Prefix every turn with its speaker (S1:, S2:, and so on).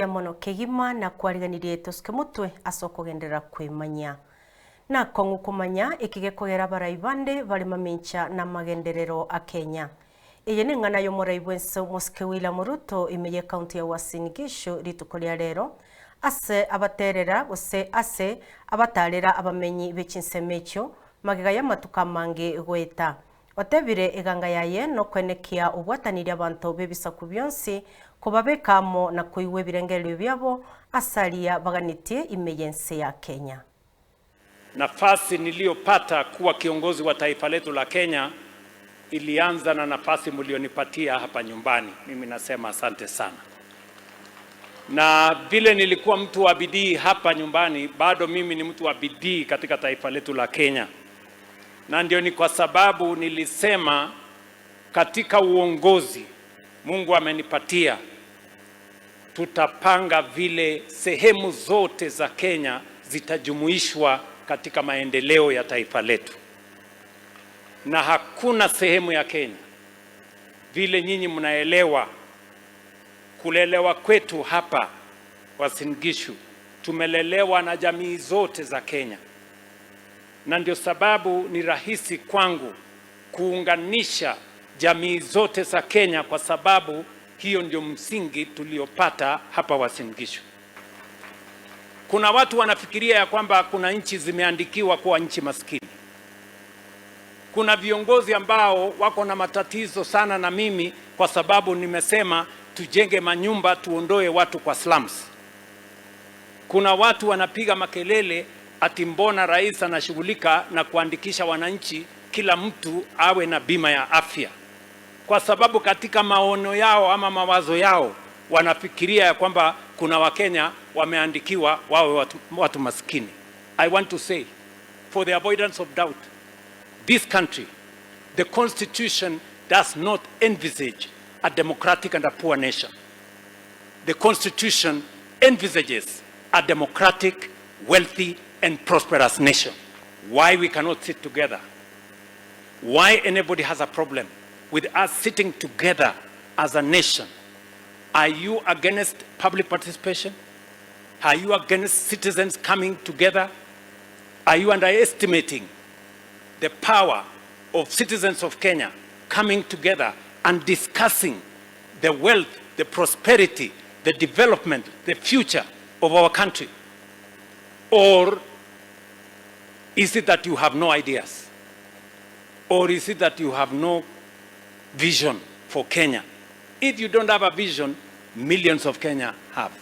S1: Mono kegima na kwariganirie tosike motwe ase okogenderera kwemanya na kong'u komanya ekigekogera abarai bande bare mamincha na magenderero a Kenya. Eye neng'ana ya omorai bwense Mosike William Ruto ime ye county ya Uasin Gishu rituko ria rero ase abaterera gose ase abatarera abamenyi bechinsemo echio magega y'amatuko amange goeta. Otebire eganga yaye nokwenekia obwatanirie abanto b'ebisaku bionsi kobabeka amo na koigwa ebirengererio biabo asaria baganitie ime y'ense ya Kenya.
S2: Nafasi niliyopata kuwa kiongozi wa taifa letu la Kenya ilianza na nafasi mlionipatia hapa nyumbani. Mimi nasema asante sana. Na vile nilikuwa mtu wa bidii hapa nyumbani, bado mimi ni mtu wa bidii katika taifa letu la Kenya. Na ndio ni kwa sababu nilisema katika uongozi Mungu amenipatia, tutapanga vile sehemu zote za Kenya zitajumuishwa katika maendeleo ya taifa letu, na hakuna sehemu ya Kenya vile nyinyi mnaelewa kulelewa kwetu hapa Uasin Gishu, tumelelewa na jamii zote za Kenya, na ndio sababu ni rahisi kwangu kuunganisha jamii zote za Kenya, kwa sababu hiyo ndio msingi tuliopata hapa Uasin Gishu. Kuna watu wanafikiria ya kwamba kuna nchi zimeandikiwa kuwa nchi maskini. Kuna viongozi ambao wako na matatizo sana na mimi kwa sababu nimesema tujenge manyumba, tuondoe watu kwa slums. Kuna watu wanapiga makelele ati mbona rais anashughulika na kuandikisha wananchi kila mtu awe na bima ya afya, kwa sababu katika maono yao ama mawazo yao wanafikiria ya kwamba kuna Wakenya wameandikiwa wawe watu maskini. I want to say, for the avoidance of doubt, this country, the constitution does not envisage a democratic and a poor nation. The constitution envisages a democratic, wealthy and prosperous nation. Why we cannot sit together? Why anybody has a problem with us sitting together as a nation? Are you against public participation? Are you against citizens coming together? Are you underestimating the power of citizens of Kenya coming together and discussing the wealth, the prosperity, the development, the future of our country? Or is it that you have no ideas? Or is it that you have no vision for Kenya? If you don't have a vision, millions of Kenya have.